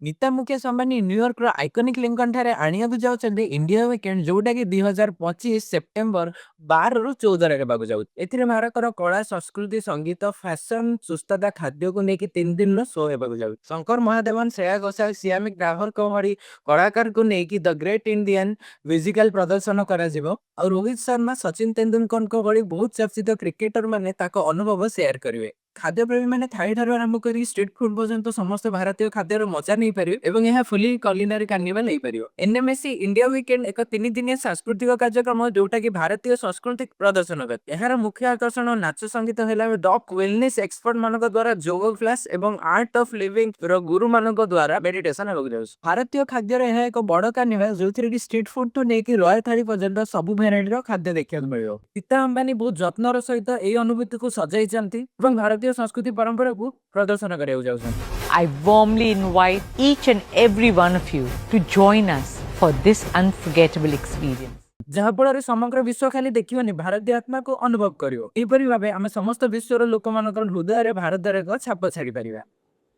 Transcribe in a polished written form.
Nita Mukesh Ambani ନ୍ୟୁୟର୍କର iconic Lincoln ଠାରେ ଆଣିବାକୁ ଯାଉଛନ୍ତି ଇଣ୍ଡିଆ ୱିକେଣ୍ଡ, ଯୋଉଟା କି 2025 ସେପ୍ଟେମ୍ବର 12ରୁ 14ରେ ହେବାକୁ ଯାଉଛି। ଏଥିରେ ଭାରତର କଳା, ସଂସ୍କୃତି, ସଙ୍ଗୀତ, ଫ୍ୟାସନ, ସୁସ୍ଥତା, ଖାଦ୍ୟକୁ ନେଇକି 3 ଦିନର ଶୋ ହେବାକୁ ଯାଉଛି। ଶଙ୍କର ମହାଦେବନ, ଶ୍ରେୟା ଘୋଷାଲ, ସିୟାମି ଗ୍ରୋଭରଙ୍କ ଭଳି କଳାକାରଙ୍କୁ ନେଇକି ଦ ଗ୍ରେଟ୍ ଇଣ୍ଡିଆନ ମ୍ୟୁଜିକାଲ ପ୍ରଦର୍ଶନ କରାଯିବ। ଆଉ ରୋହିତ ଶର୍ମା, ସଚିନ ତେନ୍ଦୁଲକରଙ୍କ ଭଳି ବହୁତ ଚର୍ଚ୍ଚିତ କ୍ରିକେଟର ମାନେ ତାଙ୍କ ଅନୁଭବ ସେୟାର କରିବେ। ଖାଦ୍ୟପ୍ରେମୀ ମାନେ ଥାଳି ଠାରୁ ଆରମ୍ଭ କରି ଷ୍ଟ୍ରିଟ୍ ଫୁଡ୍ ପର୍ଯ୍ୟନ୍ତ ସମସ୍ତ ଭାରତୀୟ ଖାଦ୍ୟର ମଜା ନେଇପାରିବେ ଏବଂ ଏହା ଫୁଲି କଲିନାରୀ କାର୍ନିଭାଲ ହେଇପାରିବ। ଏନ୍ଏମଏସି ଇଣ୍ଡିଆ ୱିକେଣ୍ଡ ଏକ 3 ଦିନିଆ ସାଂସ୍କୃତିକ କାର୍ଯ୍ୟକ୍ରମ, ଯୋଉଟା କି ଭାରତୀୟ ସଂସ୍କୃତି ପ୍ରଦର୍ଶନ କରେ। ଏହାର ମୁଖ୍ୟ ଆକର୍ଷଣ ନାଚ ସଙ୍ଗୀତ ହେଲା ଟପ୍ ୱେଲନେସ୍ ଏକ୍ସପର୍ଟ ମାନଙ୍କ ଦ୍ୱାରା ଯୋଗ କ୍ଲାସ୍ ଏବଂ ଆର୍ଟ ଅଫ ଲିଭିଂ ର ଗୁରୁ ମାନଙ୍କ ଦ୍ୱାରା ମେଡିଟେସନ ହେବାକୁ ଯାଉଛି। ଭାରତୀୟ ଖାଦ୍ୟର ଏହା ଏକ ବଡ କାର୍ନିଭାଲ, ଯୋଉଥିରେ କି ଷ୍ଟ୍ରିଟ୍ ଫୁଡ୍ ଠୁ ନେଇକି ରୟାଲ ଥାଳି ପର୍ଯ୍ୟନ୍ତ ସବୁ ଭେରାଇଟିର ଖାଦ୍ୟ ଦେଖିବାକୁ ମିଳିବ। ନୀତା ଅମ୍ବାନୀ ବହୁତ ଯତ୍ନର ସହିତ ଏହି ଅନୁଭୂତିକୁ ସଜାଇଛନ୍ତି ଏବଂ ଭାରତୀୟ ସଂସ୍କୃତି ପରମ୍ପରାକୁ ପ୍ରଦର୍ଶନ କରିବାକୁ ଯାଉଛନ୍ତି। I warmly invite each and every one of you to join us for this unforgettable experience. ଯାହାଫଳରେ ସମଗ୍ର ବିଶ୍ୱ ଖାଲି ଦେଖିବନି, ଭାରତୀୟ ଆତ୍ମାକୁ ଅନୁଭବ କରିବ। ଏହିପରି ଭାବେ ଆମେ ସମସ୍ତ ବିଶ୍ୱର ଲୋକମାନଙ୍କର ହୃଦୟରେ ଭାରତର ଏକ ଛାପ ଛାଡି ପାରିବା।